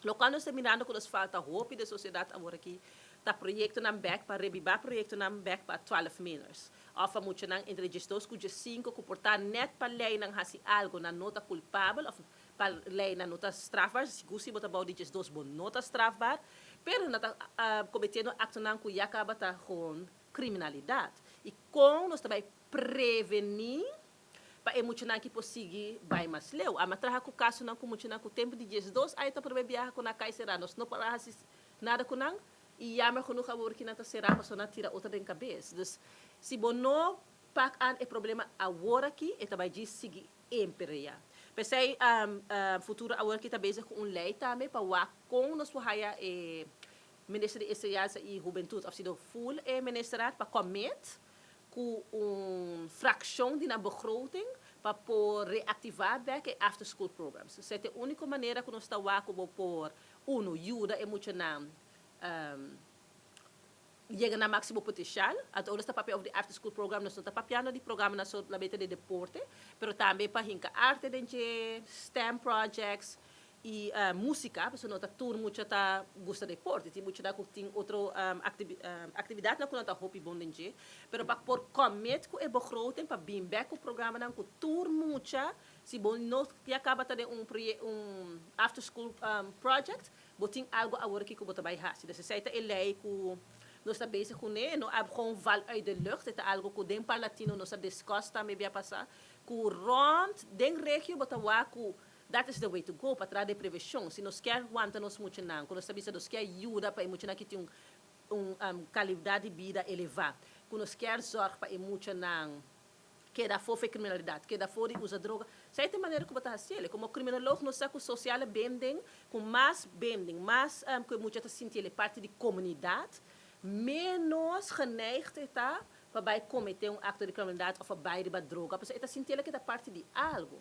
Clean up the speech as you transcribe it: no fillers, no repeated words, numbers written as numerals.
Loke nos ta mirando ku nos falta hopi den sosiedat awor aki, ta proyektonan bèk pa rebibá, proyektonan bèk pa 12 minors. Òf pa muchanan entre 12 ku 15 ku por ta nèt pa leinan hasi algu, nan no ta kulpabel, òf pa leinan no ta strafbaar, sigur si bo ta bou di 12 bo no ta strafbaar, pero nan ta kometiendo aktonan ku ya kaba ta gewoon kriminalidat. I kon nos ta bai prevení pa e muchanan aki por sigui bai mas leu? Ami a traha ku kasonan ku muchanan ku tempu di 12 aña ta promé biaha ku nan kai será, nos no por a hasi nada ku nan i jammer genoeg awor ku nan ta será pasobra nan tira otro den kabes. Dus si bo no pak aan e problema awor aki, e ta bai djis sigui empeorá. P'esei Futuro awor aki ta bezig ku un lei tambe pa wak kon nos por haya e minister di Enseñansa i Hubentut òf sino full e ministerraad pa commit ku un frakshon di nan begroting pa por reaktivá bèk e after school programs. Esei ta e úniko manera ku nos ta wak ku bo por, uno, yuda e muchanan yega na máksimo potensial. Anto ora nos ta papia over di after school program, nos no ta papiando di programanan solamente di deporte, pero tambe pa hinka arte den dje, STEM projects i músika, pasobra no ta tur mucha ta gusta deporte. Tin muchanan ku tin otro aktividatnan ku nan ta hopi bon den dje, pero pa por commit ku e begroting pa bin bèk ku programanan ku tur mucha, si bo no ya kaba ta den un after school project, bo tin algu awor aki ku bo ta bai hasi. Dus esei ta e lei ku nos ta bezig kuné. No a gewoon val uit de lucht, e ta algu ku den Parlatino nos a discuss tambe bia pasá, ku rònt den regio bo ta wak ku that is the way to go pa traha den prevenshon. Si nos kier wanta nos muchanan, ku nos ta bisa nos kier yuda pa e muchanan ki tin un kalidat di bida elevá, ku nos kier zòrg pa e muchanan keda for di kriminalidat, keda for di usa droga, esei ta e manera ku bo ta hasié. Komo kriminolog nos sa ku sociale binding, ku mas binding, mas ku e mucha ta sinti e parti di komunidat, menos geneigd e ta pa bai kometé un akto di kriminalidat òf pa bai riba droga, pasobra e ta sinti ku e ta parti di algu.